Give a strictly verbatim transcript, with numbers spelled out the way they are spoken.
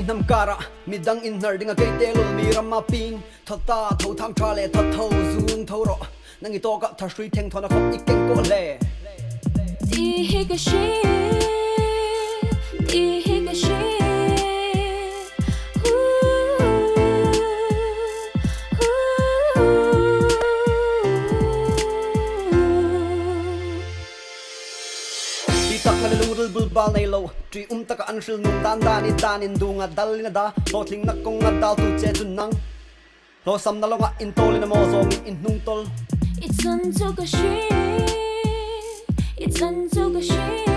Hnam kara midang inhnar dinga kei te lul mi rama ping. Tho ta, tho thang ṭha le tho tho zung tho ro. Nang i tawka thahrui thengthawna khawm i keng ko le. Ti hi ka hre, ti hi ka hre. Hu, hu. Ti tak na le lungril bulbal nei lo. Ṭium taka an hril nuom dan dan i dan in dunga dal in a da. Hlawtlingna konga dal tu che chun nang. Hlawsamna lawnga in tawl in a maw zawngin in hnung tawl. I chan chu ka hre, i chan chu ka hre.